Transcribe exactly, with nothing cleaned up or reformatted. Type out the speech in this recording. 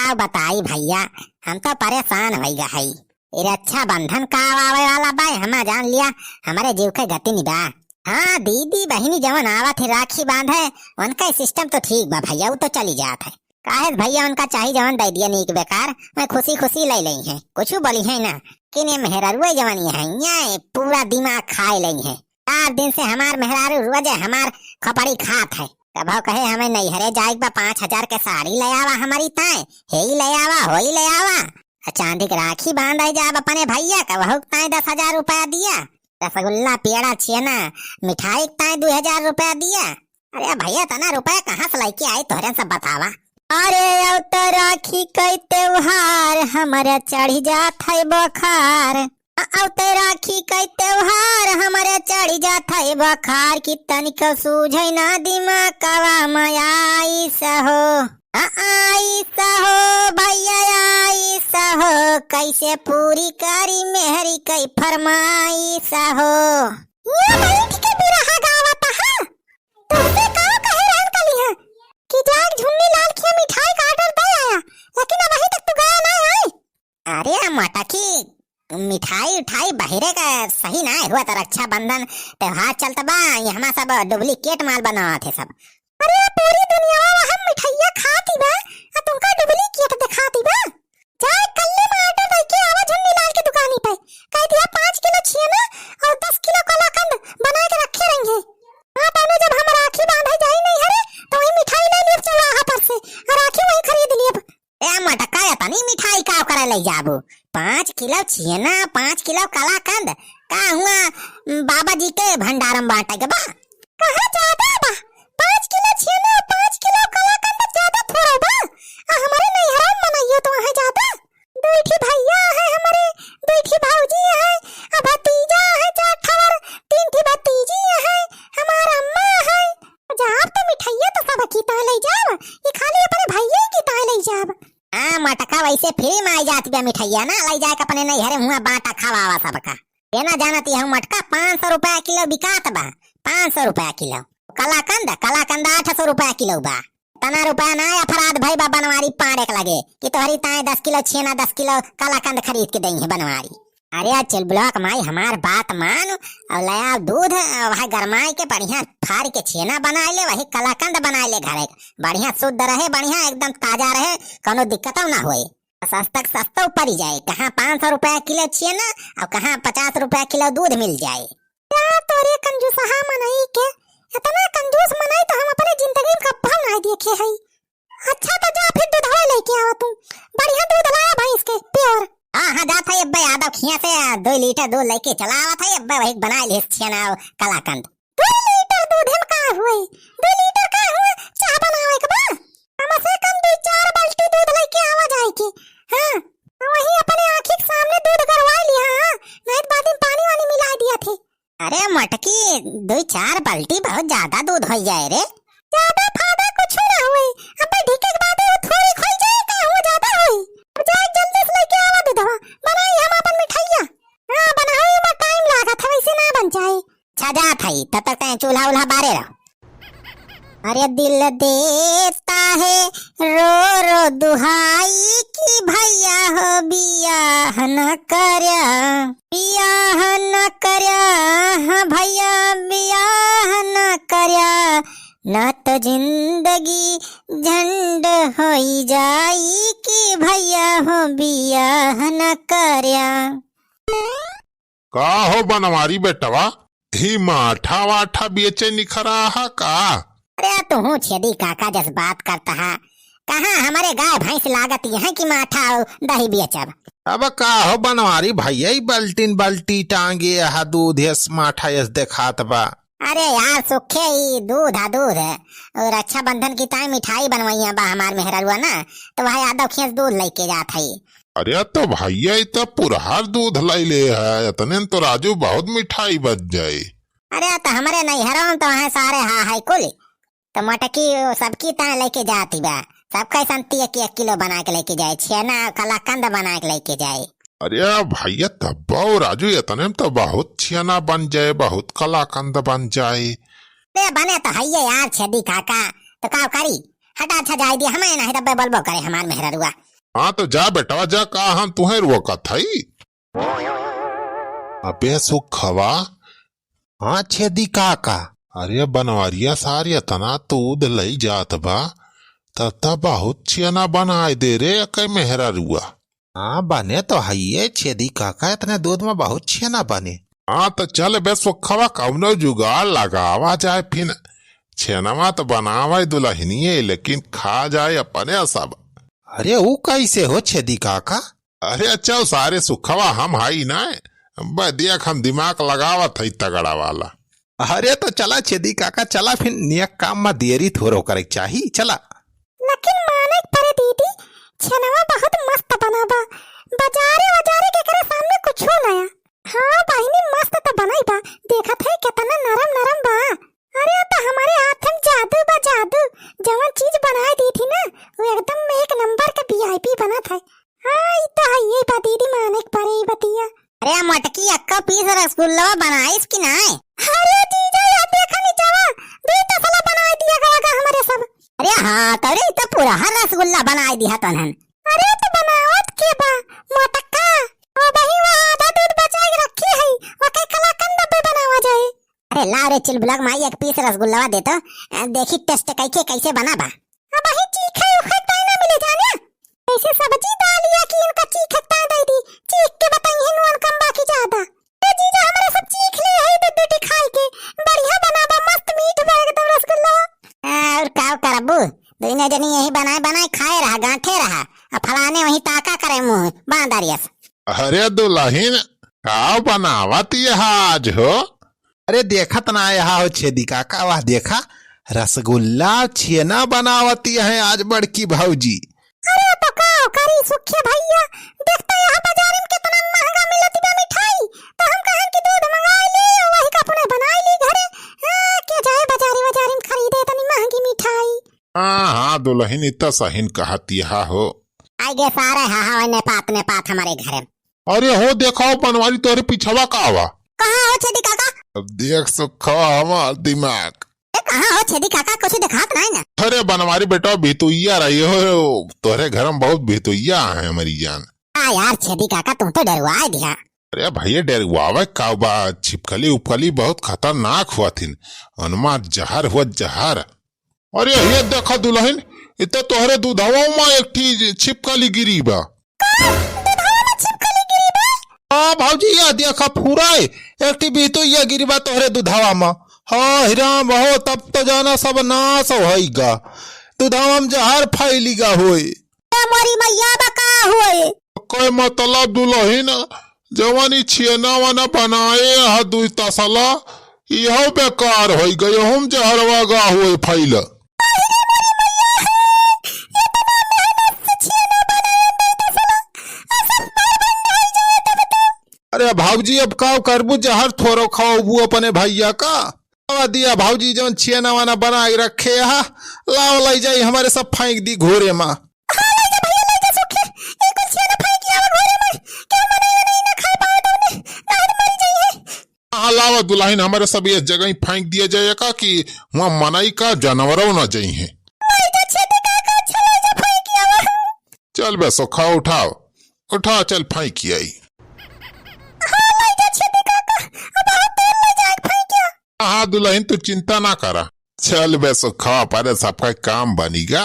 का बताई भइया, हम तो परेशान होइ गए हई। ई रक्षाबंधन का आवे वाला बा, हमा जान लिया, हमरे जीव के गति नहीं बा। हाँ, दीदी बहिनी जवन आवत है राखी बांधे, उनका system तो ठीक बा भइया, उ तो चली जात है। काहे भइया, उनका चाही जवन दे दिया नीक बेकार, मैं खुशी खुशी ले लेई है, कुछ बोली है ना। किने मेहररुए जवन ये है, ये पूरा दिमाग खाए लेई है। चार दिन से हमार मेहरारू रोजे हमार खपड़ी खात है। कभो कहे हमें नैहरे जाए के बा, पाँच हजार के साड़ी ले आवा हमारी ताए, हेई ले आवा, होई ले आवा। आ चांदी के राखी बांधे जाब अपने भइया का, वहू के ताए दस हजार रुपया दिया। रसगुल्ला, पेड़ा, छेना, मिठाई के ताए दो हजार रुपया दिया। अरे भइया, इतना रुपया कहाँ से लेके आई तोहरे सब बतावा? अरे अवते राखी के त्योहार, हमरे चढ़ी जात है बुखार। अवते राखी के त्योहार, हमरे चढ़ी जात है बुखार, कि तनिको सूझे ना दिमागवा में आइस हो। आ, आइस हो भइया, आइस हो, कैसे पूरी करी मेहरी के फरमाइस हो। ये बैठ के बिरहा गावत है, तुमसे का कहे रहन कली है कि जाके झुन्नी लाल खिया मिठाई का order दे आया, लेकिन अबही तक तू गया ना है। अरे मटकी, मिठाई उठाई बहिरे का सही ना हुआ, तो रक्षाबंधन त्योहार चलत बा, ये हमा सब duplicate माल बनावत है सब। अरे पूरी दुनिया में हम मिठाइया खाती बा, आ तुमका duplicate दिखाती बा। जाए कल्ले में order दे के आवा झुन्नी लाल के दुकानी पे, कह दिया पाँच किलो छेना और दस किलो कलाकंद बना के रखे रही है। हाँ, तौने जब हम राखी बांधे जाई नैहरे, तो वही मिठाई ले लियब चौराहा पर से, और राखी वही खरीद लियब। ए मटका, इतनी मिठाई का करे ले जाबू? पाँच किलो छेना, पाँच किलो कलाकंद, का हुआ, बाबा जी के भंडारम बांटे के बा? कहाँ ज्यादा बा? पाँच किलो छेना, पाँच किलो कलाकंद ज्यादा थोड़ा बा? आ हमरे नैहरा में मनइयो तो वहाँ ज्यादा। दुई ठी भइया है हमरे, दुई ठी भौजी है, आ भतीजा है चार ठवर, तीन ठी भतीजी है, हमार अम्मा है। जाब तो मिठाइया तो सब की ताए ले जाब, ये खाली अपने भइया की ताए ले जाब। हाँ मटका, वैसे free में आई जात बा मिठाइया ना, ले जाके अपने नैहरे हुआ बांटा खवावा सबका। ये ना जानत यह मटका पाँच सौ रुपया किलो बिकात बा, पाँच सौ रुपया किलो। कलाकंद, कलाकंद आठ सौ रुपया किलो बा। तना रुपया ना अफराध भई बा बनवारी पाड़े के लगे कि तोहरी ताए दस किलो छेना, दस किलो कलाकंद खरीद के देई है बनवारी। अरे चुलबुलवा के माई, हमार बात मान और ले आओ दूध, और वह गरमाई के बढ़िया फाड़ के छेना बनाए ले, वही कलाकंद बनाए ले घरे, बढ़िया शुद्ध रहे, बढ़िया एकदम ताजा रहे, कोनो दिक्कतों ना होए। सस्ता के सस्ता पड़ी जाए, कहाँ पाँच सौ रुपया किलो छेना और कहाँ पचास रुपया किलो दूध मिल जाए। का तोरे कंजूसहा मनई के, इतना कंजूस मनई तो हम अपने जिंदगी में कब्बो ना देखे हई। अच्छा तो जा फिर दूधवा लेके आवा तू, बढ़िया दूध लाया भैंस के pure। हाँ हाँ, जात है अब्बे यादव खिया से दो लीटर दूध लेके चला आवत है अब्बे, वही बनाए ले छेना और कलाकंद। दो लीटर दूध में का हुए, दो लीटर का हुए, चाह बनावे के बा। कम से कम दो चार बाल्टी दूध लेके आवा जाए के। हाँ, वही अपने आँखी के सामने दूध गरवा लिया, हाँ, नहीं तो बाद में पानी वानी मिला दिया थे। अरे मटकी, दो चार बाल्टी बहुत ज्यादा दूध हो जाए रे। ज्यादा फायदा कुछ ना हुए, अब ढीके के बाद वो थोड़ी खोई जाए, का हुआ ज्यादा हुई। अब जाए जल्दी से लेके आवा दूधवा, बनाई हम अपन मिठाइया। हाँ, बनावे में time लागत है, वैसे ना बन जाए। अच्छा जात हई, तब तक तैं चूल्हा उल्हा बारे रह। अरे दिल देता है रो रो दुहाई कि भैया हो बियाह न कर्या, बियाह न कर्या, हाँ भैया बियाह न कर्या, ना तो जिंदगी झंड होई जाई कि भैया हो बियाह न कर्या। का हो बनवारी बेटवा, ही माठा वाठा बेचे निखरा हा का? अरे तुहूँ छेदी काका जस बात करत हा, कहाँ हमरे गाय भैंस लागत यहाँ कि माठा अउ दही बेचब? अब का हो बनवारी भैया, ई बल्टीन बल्टी टांगे हा, दूध यस माठा यस देखात बा। अरे यार सुखे, ई दूध हा दूध है, और रक्षाबंधन की ताई मिठाई बनवइया बा हमार मेहररुआ ना, तो वह यादव खियस दूध लेके जात है। अरे तो भैया, ई तो पुरहर दूध लैले है, इतने में तो राजू बहुत मिठाई बच जाई। अरे तो हमरे नैहरों में तो है सारे हा है कुल, तो मटकी सबकी ताए लेके जाती बा, सबका संती एक एक किलो बना के लेके जाए, छेना कलाकंद बना के लेके जाए। अरे भैया, तब्बो राजू, इतने में तो बहुत छेना बन जाए, बहुत कलाकंद बन जाए। अरे बने तो है ये यार छेदी काका, तो का करी, हटा, अच्छा जाए दिया हमें, नहीं तब्बे बोलबो करे हमार मेहररुआ। हाँ तो जा बेटवा जा, का हम तुहें रोकत हई? अबे सुखवा। हाँ छेदी काका। अरे बनवरिया सार एतना दूध लई जात बा, तब त बहुत छेना बनाए दे रे एकै मेहरारुआ। हाँ बने तो हइये छेदी काका, एतने दूध में बहुत छेना बने। हाँ तो चल बे सुखवा, कउनो जुगाड़ लगावा जाए फिन। छेनवा तो बनावे दुलहिनिये, लेकिन खा जाए अपने सब। अरे ऊ कैसे हो छेदी काका? अरे अच्छा, ऊ सारे सुखवा हम हई ना, बस देख हम दिमाग लगावत हई तगड़ा वाला। अरे तो चला छेदी काका, चला फिर नियक काम में देरी थोरो करे के चाही, चला। लेकिन माने के परे दीदी, छेनवा बहुत मस्त बना बा, बाजारे बाजारे के एकरे सामने कुछो नया। हाँ बहिनी, मस्त तो बनाई बा, देखत है कितना नरम नरम बा। अरे तो हमारे हाथ में जादू बा जादू, जवन चीज बनाए दी थी ना, वो एकदम एक नंबर के वीआईपी बनत है। हाँ, ई तो हइये बा दीदी, माने के परे ई बतिया। अरे मोटकी, अक्का पीस रसगुल्ला बनाइस कि नाय? अरे जीजा, या देखा नीचवा, दुई तसला बनाए दिया गवा गा हमरे सब। अरे हाँ, तोरे ई तो पूरा हर रसगुल्ला बनाए दिया तनहन। अरे तो बनावत के बा, मोटका, ओ बही वो आधा दूध बचाए के रखी है, ओके कलाकंद पे बनावा जाए। अरे लाओ रे चिलबुलक माई, एक पीस रसगुल्ला दे तो, अ, देखी टेस्ट कैके कैसे बना बा। अब ही चीखे उखे ताई ना मिले जाने। ऐसे सब्जी दाल या कि इनका चीखे ताई दे दी, चीख के बताई है नून कम बाकी ज्यादा। ए जीजा, हमारे सब चीख ले है दे बेटी खाए के, बढ़िया बना बा, मस्त मीठ बा एकदम रसगुल्ला। और का करबू, दुइने जनी यही बनाए बनाए खाए रहा, गांठे रहा, आ फलाने वही ताका करे मुंह बांदर यस। अरे दुलहिन, का बनावत यह आज हो? अरे देखत ना यहा हो छेदी काका, वाह देखा, रसगुल्ला छेना बनावत यह आज बड़की भौजी। अरे तो का करी सुखे भैया, देखता यहा बाजारी में कितना महंगा मिलत बा मिठाई, तो हम कहन कि दूध मंगाई ली, वही का अपने बनाई ली घरे। हाँ, के जाए बाजारी, बाजारी में खरीदे इतनी महंगी मिठाई। हाँ, हाँ, दुलहिन, इ त सहिन कहत यहा हो। आइ गे सारे, हाँ, हाँ, नेपात, नेपात हमारे घरे। अरे हो, देखा हो, बनवारी तोहरे पिछवा का आवा। कहाँ हो छेदी काका? अब देख सुखवा हमार दिमाग। ए, कहाँ हो छेदी काका, कुछ देखात नाई ना। अरे बनवारी बेटा, भितुइया रही हो, तोहरे घर में बहुत भितुइया है हमारी जान। आ यार छेदी काका, तू तो डरवाए दिया। अरे भैया, डरवावे का बा, छिपकली उपकली बहुत खतरनाक हुआ थिन, उनमा जहर हुआ जहर। अरे ये देखा दुलहिन, इ तो तोहरे दूधवा में एक ठी छिपकली गिरी बा। का? दूधवा में छिपकली गिरी बा? हाँ भौजी, यह देखा फुराए, एक ठी भितुइया गिरी बा तोहरे दूधवा में। हाँ हिराम हो, तब तो जाना सब नाश होइगा, दूधवा में जहर फैलिगा होए। ए मोरी मैया बा का होए? कोई मतलब दुलहिन, जवन ई छेना वना बनाए ह दुई तसला, इहो बेकार होई गए, हम जहरवा गा होए फैल। अरे भौजी, अब का करबू, जहर थोरो खाओबू अपने भैया का। आवा दिया भौजी, जवन छेना वाना बना के रखे हा, लाओ लई जाई, हमरे सब फेंक दी घूरे मा। हाँ, लई जा भैया, लई जा सुखे, ई कुल छेना फेंक के आवा घूरे मा, केहू मनई नहीं ना खाए पावे तउने, नहीं मर जाई है। हाँ, लावा दुलहिन, हमरे सब ये जगह ही फेंक दिया जाए का कि वहाँ मनई का जानवरों ना जाई है। लई जा छेदी काका, अच्छा लई जा फेंक के आवा। चल बे सोखा, उठाओ, उठाओ, चल फेंक के आई। हाँ, लई जा छेदी काका, अब बहुत दूर लई जाए फेंक के। हाँ दुलहिन, तू चिंता ना करा। चल बे सुखा, परे सबका काम बनिगा।